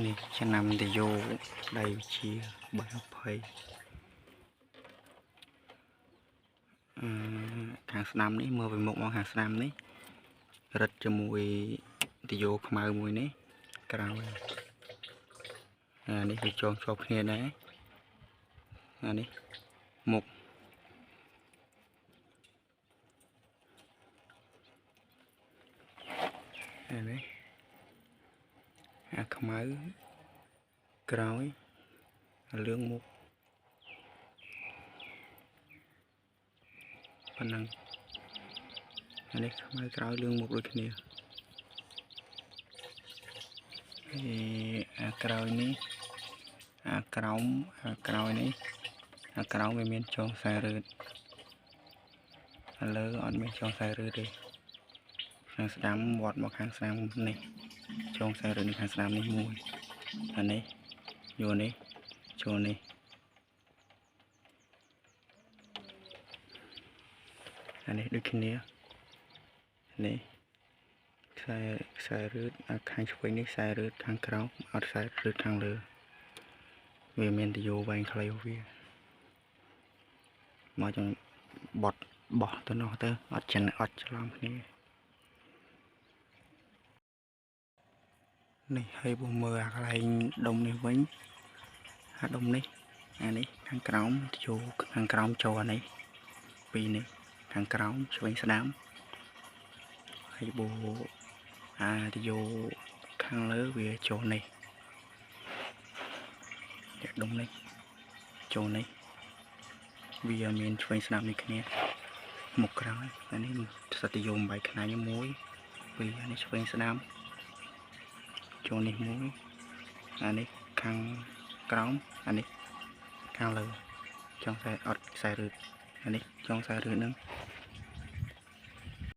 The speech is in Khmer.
នេះឆ្នាំតយោដៃជា320 អឺខាងស្ដាំនេះ មើលពីមុខមកខាងស្ដាំនេះ រឹតជាមួយតយោខ្មៅមួយនេះ ក្រោយអានេះវាចងជាប់គ្នាដែរ។ អានេះមុខ អានេះអាខ្មៅក្រោយ អាលឿងមុខ ប៉ុណ្ណឹង។ អានេះខ្មៅក្រោយ លឿងមុខដូចគ្នា។ ហើយអាក្រោយនេះ អាក្រោម អាក្រោយនេះ អាក្រោមវាមានចងខ្សែរឺត ឥឡូវអត់មានចងខ្សែរឺតទេ។ ខាងស្ដាំវត្តមកខាងស្ដាំនេះ ចងខ្សែរឺតនៅខាងស្ដាំនេះមួយ អានេះយកនេះចូលនេះ អានេះដូចគ្នា នេះខ្សែរឺត អាខាងឆ្វេងនេះខ្សែរឺត ខាងក្រោមអត់ខ្សែរឺត ខាងលើវាមានតយោវែងខ្លី វាមកចង់បត់បោះទៅនោះទៅ អត់ចិនអត់ច្រឡំគ្នានេះ។ ហើយបើមើលអាកន្លែងដុំនេះវិញ អាដុំនេះ អានេះខាងក្រោមចូល ខាងក្រោមចូលអានេះពីរនេះ ខាងក្រោមឆ្វេងស្ដាំ ហើយបូអាតយោខាងលើវាចូលនេះ ដុំនេះចូលនេះ វាមានឆ្វេងស្ដាំនេះគ្នា មុខក្រោយ។ អានេះសតយមបាយខ្នាញ 1 2 អានេះឆ្វេងស្ដាំចូលនេះមួយ អានេះខាងក្រោម អានេះខាងលើ ចង់ខ្សែអត់ខ្សែរឺត អានេះចង់ខ្សែរឺតនឹង